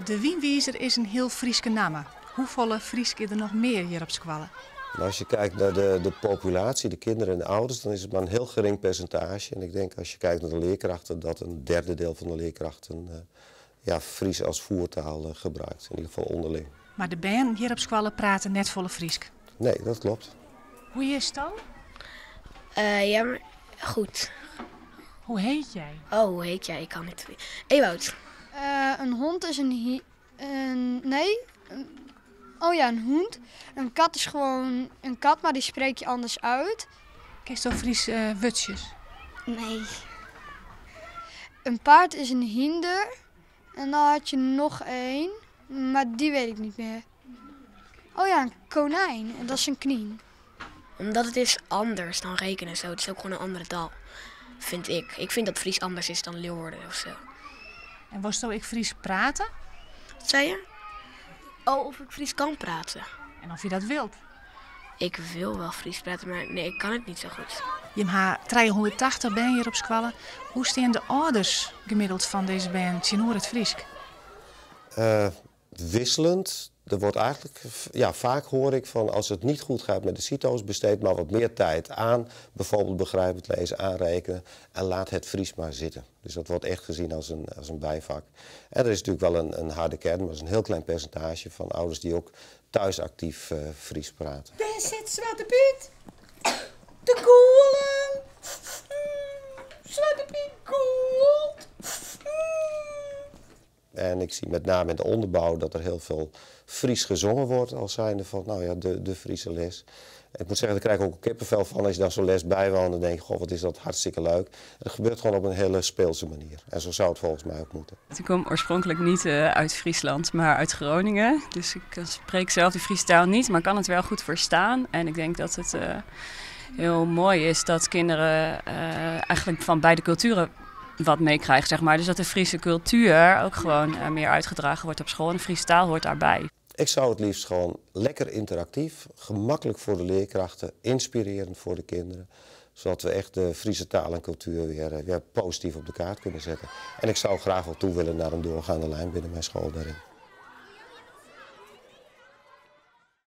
De Wynwizer is in hiel Fryske namme. Hoefolle Frysk is der noch mear hjir op skoalle? Nou, als je kijkt naar de populatie, de kinderen en de ouders, dan is het maar een heel gering percentage. En ik denk als je kijkt naar de leerkrachten, dat een derde deel van de leerkrachten ja, Fries als voertaal gebruikt. In ieder geval onderling. Mar de bern hjir op skoalle prate net folle Frysk. Nee, dat klopt. Hoe is it dan? Ja, maar goed. Hoe heet jij? Oh, hoe heet jij? Ik kan niet. Ewout. Een hond is een, nee. Oh ja, een hond. Een kat is gewoon een kat, maar die spreek je anders uit. Kenst Fryske wurdsjes? Nee. Een paard is een hynder. En dan had je nog één, maar die weet ik niet meer. Oh ja, een konijn. En dat is een knien. Omdat het is anders dan rekenen en zo. Het is ook gewoon een andere taal, vind ik. Ik vind dat Fries anders is dan Leeuwarden of zo. En wolsto ek Frysk prate? Wat zei je? Oh, of ik Fries kan praten. En of je dat wilt? Ik wil wel Fries praten, maar nee, ik kan het niet zo goed. Jim ha 380 bern hjir op skoalle. Hoe stean de âlders gemiddeld fan dizze bern tsjinoer it Frysk? Wisselend. Er wordt eigenlijk, ja, vaak hoor ik van als het niet goed gaat met de CITO's, besteed maar wat meer tijd aan bijvoorbeeld begrijpend lezen, aanrekenen en laat het Fries maar zitten. Dus dat wordt echt gezien als een bijvak. En er is natuurlijk wel een harde kern, maar dat is een heel klein percentage van ouders die ook thuis actief Fries praten. Dêr sit Swarte Pyt. Te gûlen. Swarte Pyt gûlt. En ik zie met name in de onderbouw dat er heel veel Fries gezongen wordt als zijnde van nou ja, de Friese les. Ik moet zeggen, daar krijg ik ook kippenvel van als je dan zo'n les bijwoont. Dan denk je, goh, wat is dat hartstikke leuk. En dat gebeurt gewoon op een hele speelse manier. En zo zou het volgens mij ook moeten. Ik kom oorspronkelijk niet uit Friesland, maar uit Groningen. Dus ik spreek zelf de Friese taal niet, maar kan het wel goed verstaan. En ik denk dat het heel mooi is dat kinderen eigenlijk van beide culturen wat meekrijgen, zeg maar. Dus dat de Friese cultuur ook gewoon meer uitgedragen wordt op school. En de Friese taal hoort daarbij. Ik zou het liefst gewoon lekker interactief, gemakkelijk voor de leerkrachten, inspirerend voor de kinderen. Zodat we echt de Friese taal en cultuur weer positief op de kaart kunnen zetten. En ik zou graag wel toe willen naar een doorgaande lijn binnen mijn school daarin.